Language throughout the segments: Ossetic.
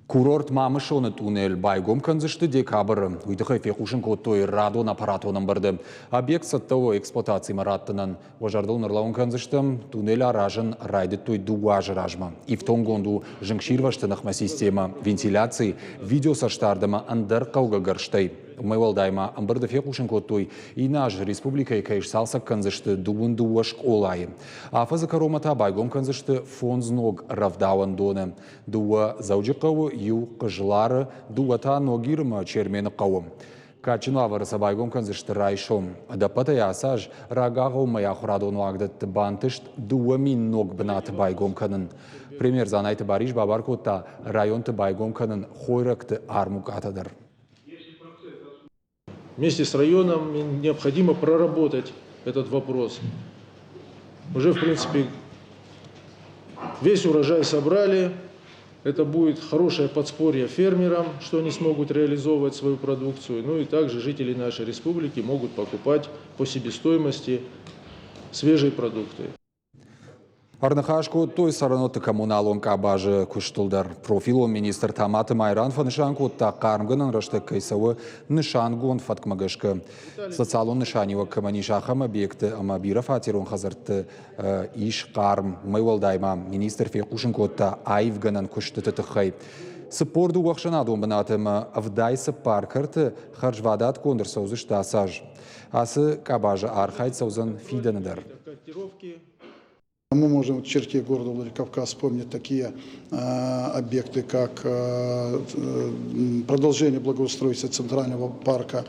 Курорт Мамысоны тъунел байгом кӕндзысты декабры. Уый тыххӕй фехъусын кодтой радон аппаратон ӕмбырды. Объект цӕттӕ у эксплуатацимӕ раттынӕн. Уӕ зӕрдыл ныллӕууын кӕндзыстӕм, туннель аразын райдыдтой 2 азы размӕ. Ифтонггонд у зынгсирвӕзты ныхмӕ системӕ, вентиляци, видеоцӕстдард ӕмӕ ӕндӕр хъӕугӕ гӕрзтӕй. Уымӕй уӕлдай ма ӕмбырды фехъусын кодтой, иннӕ аз республикӕйы кӕй сцалцӕг кӕндзысты 22 скъолайы. Афӕдзы кӕронмӕ та байгом кӕндзысты фондз ног рӕвдауӕндоны. Дыууӕ Дзӕуджыхъӕуы, иу Хъызлары, дыууӕ та Ногиры ӕмӕ Чермены хъӕуы. Кадджын уавӕры сӕ байгом кӕндзысты райсом. Ӕдӕппӕтӕй ацы аз рагагъоммӕ ахуырадон уагдӕтты бантыст 2000 ног бынаты байгом кӕнын. Премьер Дзанайты Барис бабар кодта районты байгом кӕнын хойрӕгты армукъатӕ дӕр. Вместе с районом необходимо проработать этот вопрос. Уже, в принципе, весь урожай собрали. Это будет хорошее подспорье фермерам, что они смогут реализовывать свою продукцию. Ну и также жители нашей республики могут покупать по себестоимости свежие продукты. Ӕрныхас кодтой цӕрӕнуӕтты коммуналон къабазы куыстыл дӕр. Профилон министр Таматы Майран фӕнысан кодта, хъармгӕнӕн рӕстӕг кӕй цӕуы нысангонд фӕткмӕ гӕсгӕ. Социалон нысаниуӕг кӕмӕн ис, ахӕм объекты ӕмӕ бирӕфатерон хӕдзӕртты ис хъарм. Уымӕй уӕлдай ма министр фехъусын кодта аивгӕнӕн куыстыты тыххӕй. 42 ӕхсӕнадон бынаты ӕмӕ 74 кӕрты хӕрзвадатгонд ӕрцӕудзысты ацы аз. Ацы къабазы архайд цӕудзӕн фидӕны дӕр. Мы можем в черте города Владикавказ вспомнить такие объекты, как продолжение благоустройства Центрального парка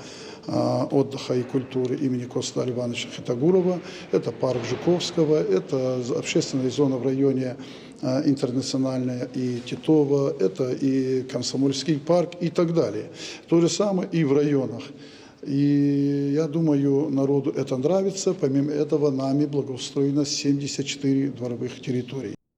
отдыха и культуры имени Коста Ивановича Хетагурова, это парк Жуковского, это общественная зона в районе Интернациональная и Титова, это и Комсомольский парк и так далее. То же самое и в районах. И я думаю, народу это нравится. Помимо этого, нами благоустроено 74 дворовых территорий.